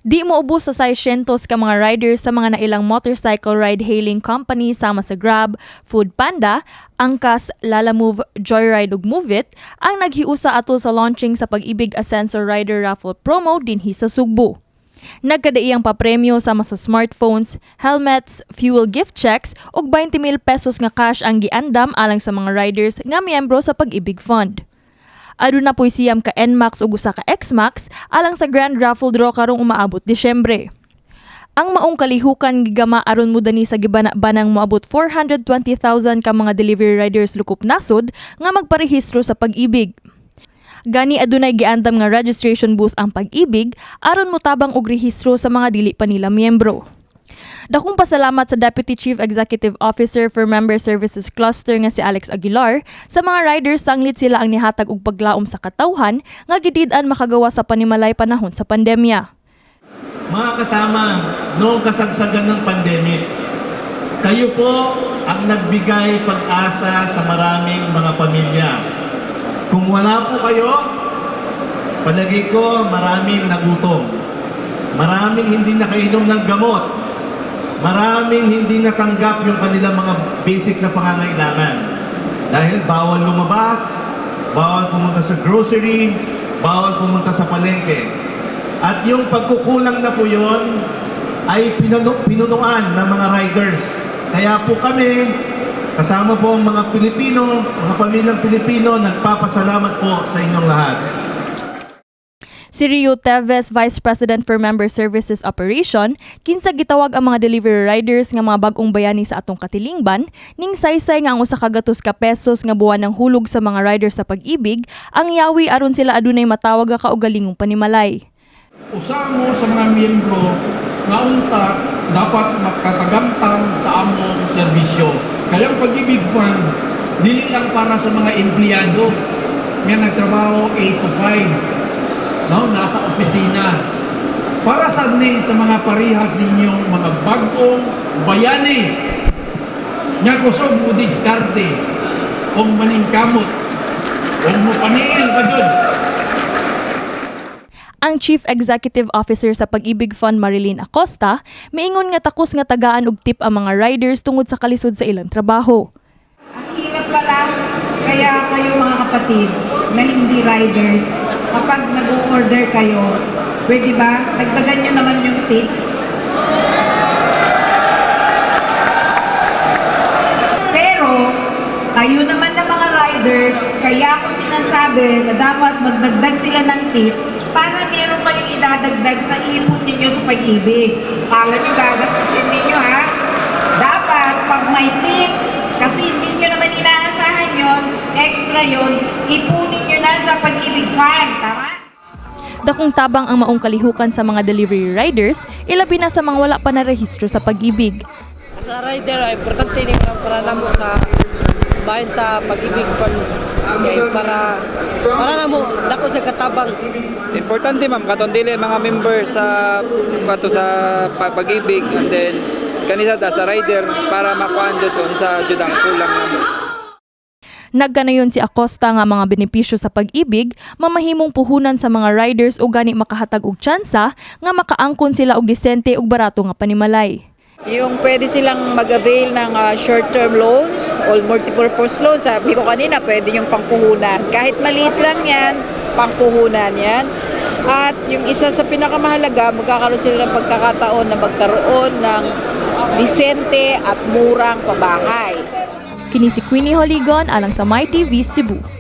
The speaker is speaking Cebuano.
Di moubos sa 600 ka mga riders sa mga nailang motorcycle ride-hailing company sama sa Grab, Food Panda, Angkas, Lalamove, Joyride ug Move It ang naghiusa atol sa launching sa Pag-ibig Asenso Rider Raffle Promo dinhi sa Sugbo. Nagkadaiyang papremyo sama sa smartphones, helmets, fuel gift checks ug 20,000 pesos nga cash ang giandam alang sa mga riders nga miyembro sa Pag-ibig Fund. Aduna po'y 9 ka NMAX ug 1 ka XMAX alang sa grand raffle draw karong umaabot Disyembre. Ang maong kalihukan gigama aron modani sa gibana-banang moabot 420,000 ka mga delivery riders lukop nasod nga magparehistro sa Pag-ibig. Gani adunay giandam nga registration booth ang Pag-ibig aron motabang og rehistro sa mga dili pa nila miyembro. Dakong pasalamat sa Deputy Chief Executive Officer for Member Services Cluster nga si Alex Aguilar sa mga riders sanglit sila ang nihatag og paglaom sa katawhan nga gidid-an makagawa sa panimalay panahon sa pandemya. Mga kasama, noong kasagsagan ng pandemic, kayo po ang nagbigay pag-asa sa maraming mga pamilya. Kung wala po kayo, palagay ko maraming nagutom. Maraming hindi nakainom ng gamot. Maraming hindi natanggap yung kanilang mga basic na pangangailangan. Dahil bawal lumabas, bawal pumunta sa grocery, bawal pumunta sa palengke. At yung pagkukulang na po yun ay pinunuan ng mga riders. Kaya po kami, kasama po ang mga Pilipino, mga pamilyang Pilipino, nagpapasalamat po sa inyong lahat. Si Rio Teves, Vice President for Member Services Operation, kinsa gitawag ang mga delivery riders nga mga bag-ong bayani sa atong katilingban, ning saysay nga ang 100 ka pesos nga buwanang hulog sa mga riders sa Pag-ibig, ang yawi aron sila adunay matawag nga kaugalingong panimalay. Usa mo sa mga miyembro nga unta dapat makatagamtam sa among serbisyo. Kaya ang Pag-ibig Fund, dili lang para sa mga empleyado nga nagtrabaho 8 to 5, no, nasa opisina. Para sa ni sa mga parihas ninyong mga bag-ong bayani nga kusog mo diskarte o maningkamot o mo paniil pa jud. Ang Chief Executive Officer sa Pag-ibig Fund, Marilyn Acosta, miingon nga takos nga tagaan og tip ang mga riders tungod sa kalisod sa ilang trabaho. Ang hirap pala, kaya kayo mga kapatid na hindi riders, kapag nag-order kayo, pwede ba, dagdagan nyo naman yung tip? Pero, kayo naman na mga riders, kaya ako sinasabi na dapat magdagdag sila ng tip para meron kayong idadagdag sa ipon ninyo sa Pag-ibig. Kala nyo gagastusin ninyo, ha? Dapat, pag may tip, kasi hindi nyo naman inaasahan yon, extra yon, ipunin nyo na sa Pag-ibig Fund. Tama? Dakong tabang ang maong kalihukan sa mga delivery riders, ilabi na sa mga wala pa narehistro sa Pag-ibig. As a rider, ay importante ni lang para namo sa bahin sa Pag-ibig Fund kay para para namo dako sa katabang. Importante, ma'am, katong dili mga member sa kato sa Pag-ibig and then kanisa ta sa rider para makuan jud unsa jud ang kulang namo. Nagkanayon si Acosta nga mga benepisyo sa Pag-ibig mamahimong puhunan sa mga riders o gani makahatag og tsansa nga makaangkon sila og disente ug barato nga panimalay. Yung pwede silang mag-avail ng short-term loans or multipurpose loans. Sabi ko kanina, pwede yung pangpuhunan. Kahit maliit lang yan, pangpuhunan yan. At yung isa sa pinakamahalaga, magkakaroon sila ng pagkakataon na magkaroon ng disente at murang pabahay. Kini si Queenie Holigon alang sa MyTV Cebu.